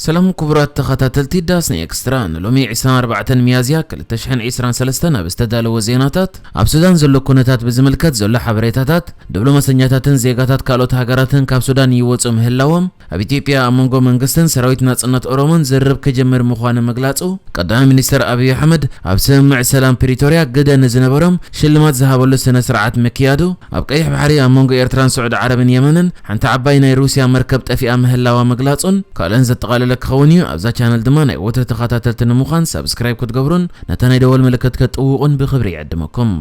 ሰላም ክቡራት ተኸታተልቲ ዳስኒ ኤክስትራ፣ ንሎሚ ዕስራን ኣርባዕተን ሚያዝያ ክልተ ሽሕን ዕስራን ሰለስተን ኣብ ዝተዳለወ ዜናታት፣ ኣብ ሱዳን ዘሎ ኩነታት ብዝምልከት ዘሎ ሓበሬታታት፣ ዲፕሎማሰኛታትን ዜጋታት ካልኦት ሃገራትን ካብ ሱዳን ይወጹ ምህላዎም፣ ኣብ ኢትዮጵያ ኣብ መንጎ መንግስትን ሰራዊት ናጽነት ኦሮሞን ዝርርብ ክጅምር ምዃኑ ምግላጹ፣ ቀዳማይ ሚኒስተር ኣብይ ኣሕመድ ኣብ ስምምዕ ሰላም ፕሪቶርያ ግደ ንዝነበሮም ሽልማት ዝሃበሉ ስነ ስርዓት ምክያዱ፣ ኣብ ቀይሕ ባሕሪ ኣብ መንጎ ኤርትራን ስዑዲ ዓረብን የመንን ሓንቲ ዓባይ ናይ ሩስያ መርከብ ጠፊኣ ምህላዋ ምግላጹን ካልኦን ዘጠቓለለ ክኸውን እዩ። ኣብዛ ቻነል ድማ ናይ ወትሩ ተኸታተልቲ ንምዃን ሳብስክራይብ ክትገብሩን ነታ ናይ ደወል ምልክት ክትጥውቑን ብኽብሪ ይዕድመኩም።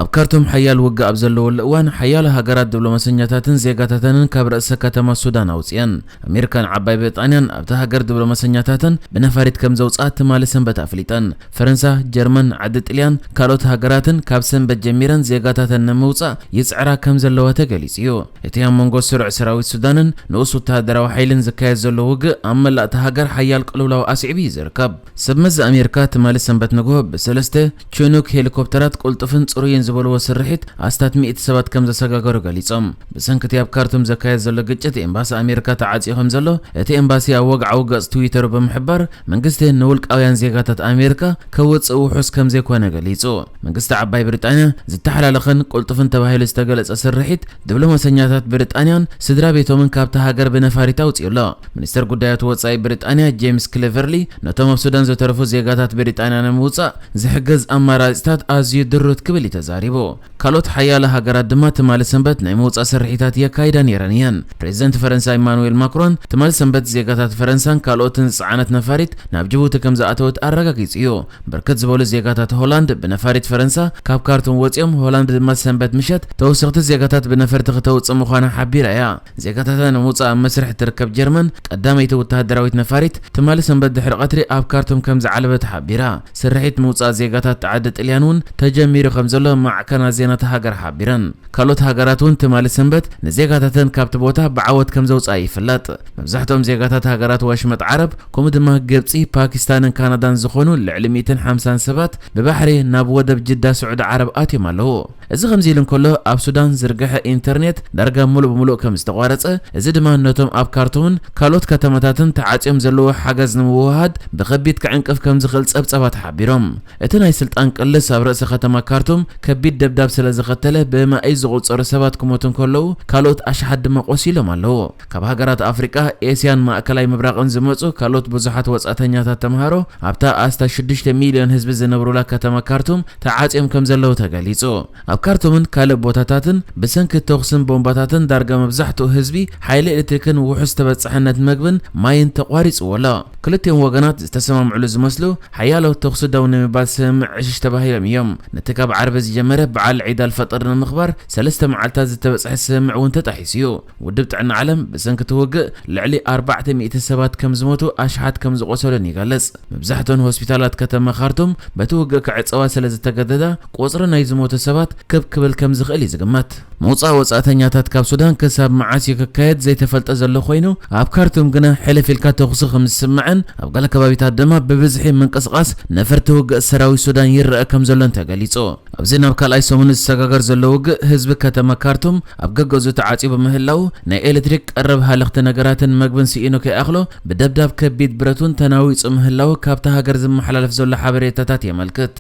ኣብ ካርቱም ሓያል ውግእ ኣብ ዘለወሉ እዋን፣ ሓያሎ ሃገራት ዲፕሎማሰኛታትን ዜጋታተንን ካብ ርእሰ ከተማ ሱዳን ኣውጽአን። ኣሜሪካን ዓባይ ብሪጣንያን ኣብታ ሃገር ዲፕሎማሰኛታተን ብነፋሪት ከም ዘውጽኣ ትማሊ ሰንበት ኣፍሊጠን። ፈረንሳ፣ ጀርመን፣ ዓዲ ጥልያን ካልኦት ሃገራትን ካብ ሰንበት ጀሚረን ዜጋታተን ንምውጻእ ይጽዕራ ከም ዘለዋ ተገሊጹ እዩ። እቲ ኣብ መንጎ ስሩዕ ሰራዊት ሱዳንን ንኡስ ወተሃደራዊ ሓይልን ዝካየድ ዘሎ ውግእ ኣብ መላእ እታ ሃገር ሓያል ቅልውላው ኣስዒቡ እዩ ዝርከብ። ሰብ መዚ ኣሜሪካ ትማሊ ሰንበት ንግሆ ብሰለስተ ቺኑክ ሄሊኮፕተራት ቅልጡፍን ጽሩይን ዝበልዎ ስርሒት ኣስታት ሚእቲ ሰባት ከም ዘሰጋገሩ ገሊጾም። ብሰንኪ እቲ ኣብ ካርቱም ዘካየድ ዘሎ ግጭት ኤምባሲ ኣሜሪካ ተዓጽዩ ከም ዘሎ እቲ ኤምባሲ ኣብ ወግዓዊ ገጽ ትዊተሩ ብምሕባር፣ መንግስቲ ንውልቃውያን ዜጋታት ኣሜሪካ ከውጽእ ውሑስ ከም ዘይኮነ ገሊጹ። መንግስቲ ዓባይ ብሪጣንያ ዝተሓላለኸን ቅልጡፍን ተባሂሉ ዝተገለጸ ስርሒት ዲፕሎማሰኛታት ብሪጣንያን ስድራ ቤቶምን ካብታ ሃገር ብነፋሪት ኣውጺኡ ኣሎ። ሚኒስተር ጉዳያት ወጻኢ ብሪጣንያ ጄምስ ክሌቨርሊ ነቶም ኣብ ሱዳን ዝተረፉ ዜጋታት ብሪጣንያ ንምውጻእ ዝሕግዝ ኣማራጺታት ኣዝዩ ድሩት ክብል እዩ ተዛሪቡ። ካልኦት ሓያለ ሃገራት ድማ ትማሊ ሰንበት ናይ ምውጻእ ስርሒታት የካይዳ ነይረን እየን። ፕሬዚደንት ፈረንሳ ኢማኑኤል ማክሮን ትማሊ ሰንበት ዜጋታት ፈረንሳን ካልኦትን ዝጸዓነት ነፋሪት ናብ ጅቡቲ ከም ዝኣተወት ኣረጋጊጹ እዩ። ብርክት ዝበሉ ዜጋታት ሆላንድ ብነፋሪት ፈረንሳ ካብ ካርቱም ወጺኦም፣ ሆላንድ ድማ ሰንበት ምሸት ተወሰኽቲ ዜጋታት ብነፈርቲ ክተውጽእ ምዃና ሓቢራ እያ። ዜጋታታ ንምውጻእ ኣብ መስርሕ እትርከብ ጀርመን ቀዳመይቲ ወተሃደራዊት ነፋሪት ትማሊ ሰንበት ድሕሪ ቀትሪ ኣብ ካርቱም ከም ዝዓለበት ሓቢራ። ስርሒት ምውጻእ ዜጋታት ዓዲ ጥልያን እውን ተጀሚሩ ከም ዘሎ ማዕከናት ዜና እታ ሃገር ሓቢረን። ካልኦት ሃገራት እውን ትማሊ ሰንበት ንዜጋታተን ካብቲ ቦታ ብዓወት ከም ዘውጽኣ ይፍለጥ። መብዛሕትኦም ዜጋታት ሃገራት ወሽመጥ ዓረብ፣ ከምኡ ድማ ግብጺ፣ ፓኪስታንን ካናዳን ዝኾኑ ልዕሊ ሚእትን ሓምሳን ሰባት ብባሕሪ ናብ ወደብ ጅዳ ስዑዲ ዓረብ ኣትዮም ኣለዉ። እዚ ከምዚ ኢሉ እንከሎ፣ ኣብ ሱዳን ዝርግሐ ኢንተርኔት ዳርጋ ምሉእ ብምሉእ ከም ዝተቋረጸ፣ እዚ ድማ ነቶም ኣብ ካርቱምን ካልኦት ከተማታትን ተዓጽዮም ዘለዉ ሓገዝ ንምውህሃድ ብኸቢድ ክዕንቅፍ ከም ዝኽእል ጸብጸባት ሓቢሮም። እቲ ናይ ስልጣን ቅልስ ኣብ ርእሲ ከተማ ካርቱም ከቢድ ደብዳብ ስለ ዘኸተለ፣ ብመኣይ ዝቑጸሩ ሰባት ክሞቱ እንከለዉ፣ ካልኦት ኣሽሓት ድማ ቆሲሎም ኣለዉ። ካብ ሃገራት ኣፍሪቃ፣ ኤስያን ማእከላይ ምብራቕን ዝመጹ ካልኦት ብዙሓት ወጻእተኛታት ተምሃሮ ኣብታ ኣስታት ሽዱሽተ ሚልዮን ህዝቢ ዝነብሩላ ከተማ ካርቱም ተዓጽዮም ከም ዘለዉ ተገሊጹ። ኣብ ካርቱምን ካልእ ቦታታትን ብሰንኪ ተኹስን ቦምባታትን ዳርጋ መብዛሕትኡ ህዝቢ ሓይሊ ኤሌክትሪክን ውሑስ ተበጻሕነት መግብን ማይን ተቋሪጽዎ ኣሎ። ክልቲኦም ወገናት ዝተሰማምዕሉ ዝመስሉ ሓያሎ ተኹሲ ደው ንምባል ስምምዕ ዕሽሽ ተባሂሎም እዮም። ነቲ ካብ ዓርቢ ዝጀመረ በዓል ዒድ ኣልፈጥር ንምኽባር ሰለስተ መዓልታት ዝተበጽሐ ስምምዕ እውን ተጣሒሱ እዩ። ውድብ ጥዕና ዓለም ብሰንኪ እቲ ውግእ ልዕሊ ኣርባዕተ ሚእቲ ሰባት ከም ዝሞቱ ኣሽሓት ከም ዝቖሰሉን ይገልጽ። መብዛሕትኦን ሆስፒታላት ከተማ ካርቱም በቲ ውግእ ክዕጸዋ ስለ ዝተገደዳ ቁጽሪ ናይ ዝሞቱ ሰባት ክብ ክብል ከም ዝኽእል እዩ ዝግመት። ምውጻእ ወጻእተኛታት ካብ ሱዳን ክሳብ መዓስ እዩ ክካየድ ዘይተፈልጠ ዘሎ ኮይኑ፣ ኣብ ካርቱም ግና ሕልፍ ኢልካ ተኹሲ ከም ዝስማዕን ኣብ ገለ ከባቢታት ድማ ብብዝሒ ምንቅስቓስ ነፈርቲ ውግእ ሰራዊት ሱዳን ይረአ ከም ዘሎን ተገሊጹ። ኣብዚ ናብ ካልኣይ ሰሙኑ ዝሰጋገር ዘሎ ውግእ፣ ህዝቢ ከተማ ካርቱም ኣብ ገገዝኡ ተዓጽዩ ብምህላዉ፣ ናይ ኤሌክትሪክ ቀረብ ሃለኽቲ ነገራትን መግብን ስኢኑ ከይኣኽሎ፣ ብደብዳብ ከቢድ ብረት እውን ተናዊጹ ምህላዉ ካብታ ሃገር ዝመሓላለፍ ዘሎ ሓበሬታታት የመልክት።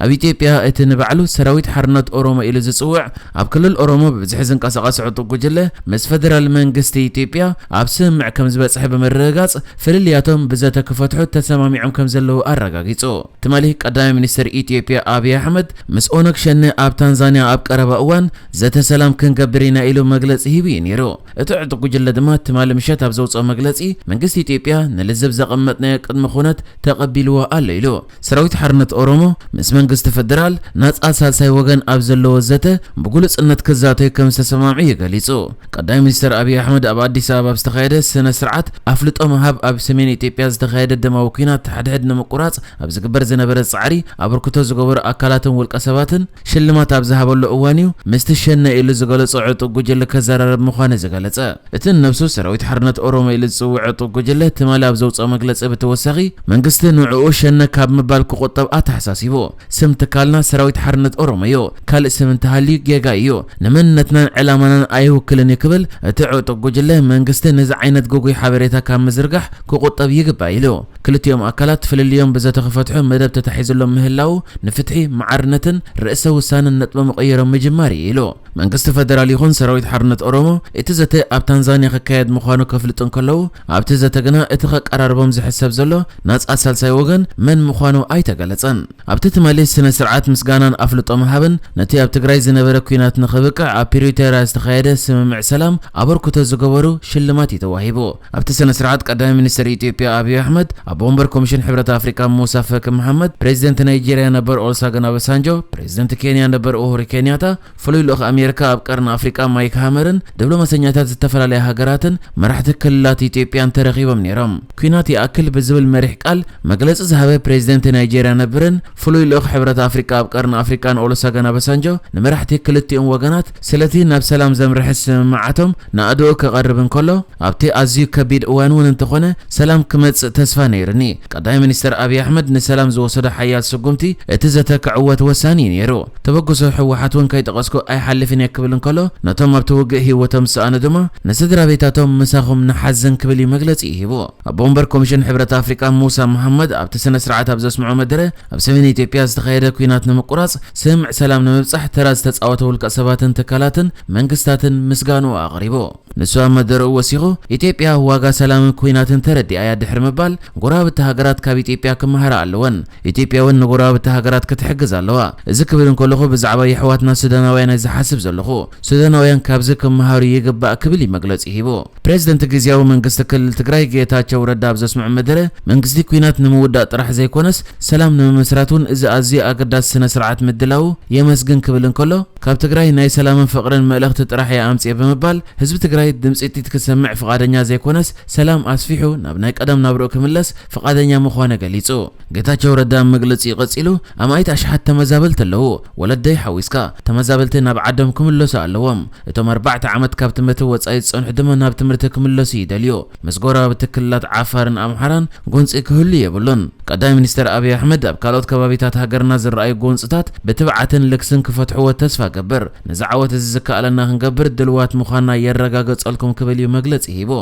ኣብ ኢትዮጵያ፣ እቲ ንባዕሉ ሰራዊት ሓርነት ኦሮሞ ኢሉ ዝጽውዕ፣ ኣብ ክልል ኦሮሞ ብብዝሒ ዝንቀሳቐስ ዕጡቕ ጉጅለ፣ ምስ ፈደራል መንግስቲ ኢትዮጵያ ኣብ ስምምዕ ከም ዝበጽሐ ብምርግጋጽ፣ ፍልልያቶም ብዘተ ክፈትሑ ተሰማሚዖም ከም ዘለዉ ኣረጋጊጹ። ትማሊ ቀዳማይ ሚኒስትር ኢትዮጵያ ኣብይ ኣሕመድ ምስ ኦነግ ሸኔ ኣብ ታንዛንያ ኣብ ቀረባ እዋን ዘተ ሰላም ክንገብር ኢና ኢሉ መግለጺ ሂቡ እዩ ነይሩ። እቲ ዕጡቕ ጉጅለ ድማ ትማሊ ምሸት ኣብ ዘውጽኦ መግለጺ፣ መንግስቲ ኢትዮጵያ ንልዝብ ዘቐመጥናዮ ቅድመ ኩነት ተቐቢልዎ ኣሎ ኢሉ። ሰራዊት ሓርነት ኦሮሞ ምስ መንግስቲ ፈደራል ናጻ ሳልሳይ ወገን ኣብ ዘለዎ ዘተ ብግሉጽነት ክዛተዩ ከም ዝተሰማምዑ እዩ ገሊጹ። ቀዳማይ ሚኒስትር ኣብይ ኣሕመድ ኣብ ኣዲስ ኣበባ ኣብ ዝተኻየደ ስነ ስርዓት ኣፍልጦ ምሃብ፣ ኣብ ሰሜን ኢትዮጵያ ዝተኻየደ ደማዊ ኲናት ሓድሕድ ንምቁራጽ ኣብ ዝግበር ዝነበረ ጻዕሪ ኣበርክቶ ዝገበሩ ኣካላትን ውልቀ ሰባትን ሽልማት ኣብ ዝሃበሉ እዋን እዩ ምስቲ ሸኔ ኢሉ ዝገለጾ ዕጡቕ ጉጅለ ከዘራርብ ምዃኑ ዝገለጸ። እቲ ንነብሱ ሰራዊት ሓርነት ኦሮሞ ኢሉ ዝጽውዕ ዕጡቕ ጉጅለ ትማሊ ኣብ ዘውጽኦ መግለጺ ብተወሳኺ መንግስቲ ንዕኡ ሸኔ ካብ ምባል ክቑጠብ ኣተሓሳሲቡ። ስም ትካልና ሰራዊት ሓርነት ኦሮሞ እዩ፣ ካልእ ስም እንተሃልዩ ጌጋ እዩ፣ ንመንነትናን ዕላማናን ኣይውክልን እዩ ክብል፣ እቲ ዕጡቕ ጉጅለ መንግስቲ ነዚ ዓይነት ግጉይ ሓበሬታ ካብ ምዝርጋሕ ክቑጠብ ይግባእ ኢሉ። ክልቲኦም ኣካላት ፍልልዮም ብዘተ ክፈትሑ መደብ ተታሒዝሎም ምህላዉ፣ ንፍትሒ፣ ማዕርነትን ርእሰ ውሳነን ነጥቢ መቐየሮም ምጅማር እዩ ኢሉ። መንግስቲ ፈደራል ይኹን ሰራዊት ሓርነት ኦሮሞ እቲ ዘተ ኣብ ታንዛንያ ክካየድ ምዃኑ ከፍልጡ እንከለዉ፣ ኣብቲ ዘተ ግና እቲ ከቀራርቦም ዝሕሰብ ዘሎ ናጻ ሳልሳይ ወገን መን ምዃኑ ኣይተገለጸን። ኣብቲ ትማሊ ስነ ስርዓት ምስጋናን ኣፍልጦ ምሃብን ነቲ ኣብ ትግራይ ዝነበረ ኲናት ንኽብቅዕ ኣብ ፕሪቶርያ ዝተኻየደ ስምምዕ ሰላም ኣበርክቶ ዝገበሩ ሽልማት እዩ ተዋሂቡ። ኣብቲ ስነ ስርዓት ቀዳማይ ሚኒስትር ኢትዮጵያ ኣብይ ኣሕመድ፣ ኣቦ ወንበር ኮሚሽን ሕብረት ኣፍሪቃ ሙሳ ፈኪ መሓመድ፣ ፕሬዚደንት ናይጄርያ ነበር ኦሉሰጉን ኦባሳንጆ፣ ፕሬዚደንት ኬንያ ነበር ኡሁሩ ኬንያታ፣ ፍሉይ ልኡኽ ኣሜሪካ ኣብ ቀርኒ ኣፍሪቃ ማይክ ሃመርን ዲፕሎማሰኛታት ዝተፈላለያ ሃገራትን መራሕቲ ክልላት ኢትዮጵያን ተረኺቦም ነይሮም። ኲናት ይኣክል ብዝብል መሪሕ ቃል መግለጺ ዝሃበ ፕሬዚደንት ናይጄርያ ነብርን ፍሉይ ልኡኽ ሕብረት ኣፍሪቃ ኣብ ቀርኒ ኣፍሪቃን ኦሉሰጉን ኦባሳንጆ ንመራሕቲ ክልቲኦም ወገናት ስለቲ ናብ ሰላም ዘምርሐ ስምምዓቶም ንኣድኡ ክቐርብ እንከሎ፣ ኣብቲ ኣዝዩ ከቢድ እዋን እውን እንተኾነ ሰላም ክመጽእ ተስፋ ነይርኒ። ቀዳማይ ሚኒስትር ኣብይ ኣሕመድ ንሰላም ዝወሰዶ ሓያል ስጉምቲ እቲ ዘተ ክዕወት ወሳኒ እዩ ነይሩ። ተበግሶ ህወሓት እውን ከይጠቐስኩ ኣይሓልፍን እየ ክብል እንከሎ፣ ነቶም ኣብቲ ውግእ ህይወቶም ዝሰኣኑ ድማ ንስድራ ቤታቶም ምሳኹም ንሓዝን ክብል እዩ መግለጺ ሂቡ። ኣቦ ወንበር ኮሚሽን ሕብረት ኣፍሪቃ ሙሳ መሓመድ ኣብቲ ስነ ስርዓት ኣብ ዘስምዖ መደረ፣ ኣብ ሰሜን ኢትዮጵያ ዝተኻየደ ኲናት ንምቁራጽ ስምምዕ ሰላም ንምብጻሕ ተራ ዝተጻወተ ውልቀ ሰባትን ትካላትን መንግስታትን ምስጋንኡ ኣቕሪቡ። ንሱ ኣብ መደረኡ ወሲኹ፣ ኢትዮጵያ ዋጋ ሰላምን ኲናትን ተረዲኣ እያ ድሕሪ ምባል፣ ጎረባብቲ ሃገራት ካብ ኢትዮጵያ ክመሃራ ኣለወን። ኢትዮጵያ እውን ንጎረባብቲ ሃገራት ክትሕግዝ ኣለዋ። እዚ ክብል እንከለኹ ብዛዕባ የሕዋትና ሱዳናውያን እየ ዝሓስብ ዘለኹ። ሱዳናውያን ካብዚ ክመሃሩ ይግባእ ክብል እዩ መግለጺ ሂቡ። ፕሬዚደንት ግዝያዊ መንግስቲ ክልል ትግራይ ጌታቸው ረዳ ኣብ ዘስምዖ መደረ፣ መንግስቲ ኲናት ንምውዳእ ጥራሕ ዘይኮነስ ሰላም ንምምስራት እውን እዚ ኣዝዩ ኣገዳሲ ስነ ስርዓት ምድላዉ የመስግን ክብል እንከሎ፣ ካብ ትግራይ ናይ ሰላምን ፍቕርን መልእኽቲ ጥራሕ እየ ኣምፅኤ ብምባል ህዝቢ ትግራይ ድምፂ ቲት ክሰምዕ ፍቓደኛ ዘይኮነስ ሰላም ኣስፊሑ ናብ ናይ ቀደም ናብርኡ ክምለስ ፍቓደኛ ምዃኑ ገሊፁ። ጌታቸው ረዳ ኣብ መግለፂኡ ቀፂሉ፣ ኣማኢት ኣሽሓት ተመዛበልቲ ኣለዉ፣ ወለደይ ሓዊስካ ተመዛበልቲ ናብ ዓዶም ክምለሱ ኣለዎም። እቶም ኣርባዕተ ዓመት ካብ ትምህርቲ ወፃኢ ዝፀንሑ ድማ ናብ ትምህርቲ ክምለሱ ይደልዩ። ምስ ጎረባብቲ ክልላት ዓፋርን ኣምሓራን ጎንፂ ክህሉ የብሉን። ቀዳማይ ሚኒስትር ኣብይ ኣሕመድ ኣብ ካልኦት ከባቢታት ሃገርና ዝረኣዩ ጎንፅታት ብትብዓትን ልግስን ክፈትሕዎ ተስፋ ገብር። ነዚ ዓወት እዚ ዝከኣለና ክንገብር ድልዋት ምዃንና የረጋገፀልኩም ክብል እዩ መግለፂ ሂቡ።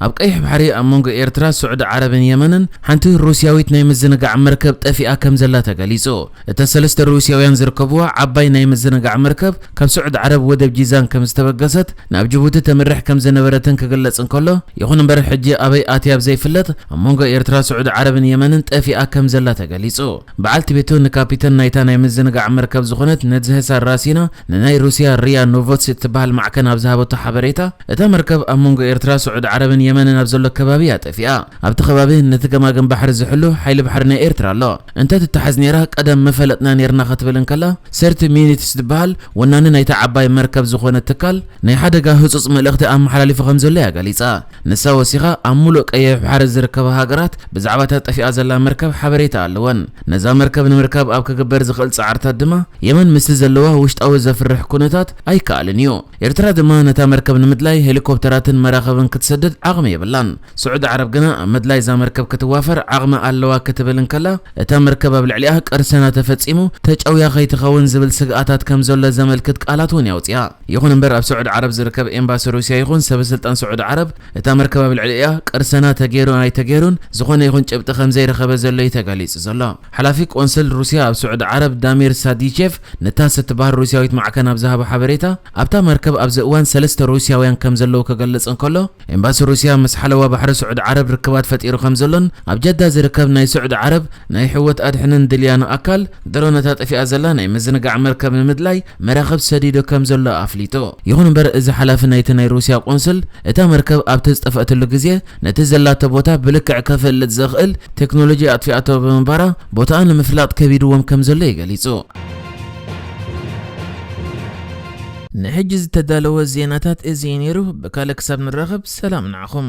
ኣብ ቀይሕ ባሕሪ ኣብ መንጎ ኤርትራ፣ ስዑዲ ዓረብን የመንን ሓንቲ ሩስያዊት ናይ ምዝንጋዕ መርከብ ጠፊኣ ከም ዘላ ተገሊጹ። እተን ሰለስተ ሩስያውያን ዝርከብዋ ዓባይ ናይ ምዝንጋዕ መርከብ ካብ ስዑዲ ዓረብ ወደብ ጂዛን ከም ዝተበገሰት፣ ናብ ጅቡቲ ተምርሕ ከም ዝነበረትን ክግለጽ እንከሎ፣ ይኹን እምበር ሕጂ ኣበይ ኣትያ ኣብ ዘይፍለጥ ኣብ መንጎ ኤርትራ፣ ስዑዲ ዓረብን የመንን ጠፊኣ ከም ዘላ ተገሊጹ። በዓልቲ ቤቱ ንካፒተን ናይታ ናይ ምዝንጋዕ መርከብ ዝኾነት ነዝህሳ ራሲና ንናይ ሩስያ ሪያ ኖቮትስ እትበሃል ማዕከን ኣብ ዝሃበቶ ሓበሬታ፣ እታ መርከብ ኣብ መንጎ ኤርትራ፣ ስዑዲ ዓረብን የመንን ኣብ ዘሎ ከባቢ እያ ጠፊኣ። ኣብቲ ከባቢ ነቲ ገማግም ባሕሪ ዝሕሉ ሓይሊ ባሕሪ ናይ ኤርትራ ኣሎ። እንተ ትተሓዝ ነይራ፣ ቀደም ምፈለጥና ነይርና ክትብል እንከላ፣ ሰርቲ ሚኒትስ ዝበሃል ወናኒ ናይታ ዓባይ መርከብ ዝኾነ ትካል፣ ናይ ሓደጋ ህጹጽ መልእኽቲ ኣመሓላሊፉ ከም ዘሎ እያ ገሊጻ። ንሳ ወሲኻ፣ ኣብ ሙሉእ ቀይሕ ባሕሪ ዝርከባ ሃገራት ብዛዕባ እታ ጠፊኣ ዘላ መርከብ ሓበሬታ ኣለወን። ነዛ መርከብ ንምርካብ ኣብ ክግበር ዝኽእል ጻዕርታት ድማ፣ የመን ምስቲ ዘለዋ ውሽጣዊ ዘፍርሕ ኩነታት ኣይከኣልን እዩ። ኤርትራ ድማ ነታ መርከብ ንምድላይ ሄሊኮፕተራትን መራኽብን ክትሰድድ ዓቕሚ የብላን። ስዑዲ ዓረብ ግና ኣብ ምድላይ እዛ መርከብ ክትዋፈር ዓቕሚ ኣለዋ ክትብል እንከላ፣ እታ መርከብ ኣብ ልዕሊኣ ቅርሰና ተፈጺሙ ተጨውያ ከይትኸውን ዝብል ስግኣታት ከም ዘሎ ዘመልክት ቃላት እውን የውጽኣ። ይኹን እምበር፣ ኣብ ስዑዲ ዓረብ ዝርከብ ኤምባሲ ሩስያ ይኹን ሰበ ስልጣን ስዑዲ ዓረብ እታ መርከብ ኣብ ልዕሊኣ ቅርሰና ተገይሩ ኣይተገይሩን ዝኾነ ይኹን ጭብጢ ከም ዘይረኸበ ዘሎ እዩ ተገሊጹ ዘሎ። ሓላፊ ቆንስል ሩስያ ኣብ ስዑዲ ዓረብ ዳሚር ሳዲቼቭ ንታስ እትበሃል ሩስያዊት ማዕከን ኣብ ዝሃቦ ሓበሬታ፣ ኣብታ መርከብ ኣብዚ እዋን ሰለስተ ሩስያውያን ከም ዘለዉ ክገልጽ እንከሎ፣ ኤምባሲ ሩስያ ምስ ሓለዋ ባሕሪ ስዑዲ ዓረብ ርክባት ፈጢሩ ከም ዘሎን ኣብ ጀዳ ዝርከብ ናይ ስዑዲ ዓረብ ናይ ሕወት ኣድሕንን ድልያኑ ኣካል ድሮ ነታ ጠፊኣ ዘላ ናይ ምዝንጋዕ መርከብ ንምድላይ መራኽብ ሰዲዱ ከም ዘሎ ኣፍሊጡ። ይኹን እምበር፣ እዚ ሓላፊ ናይቲ ናይ ሩስያ ቆንስል፣ እታ መርከብ ኣብቲ ዝጠፍአትሉ ግዜ ነቲ ዘላቶ ቦታ ብልክዕ ከፍልጥ ዘኽእል ቴክኖሎጂ ኣጥፊኣቶ ብምንባራ፣ ቦታኣ ንምፍላጥ ከቢድዎም ከም ዘሎ እዩ ገሊጹ። ንሕጂ ዝተዳለወ ዜናታት እዚ እዩ ነይሩ። ብካልእ ክሳብ ንራኸብ፣ ሰላም ንዓኹም።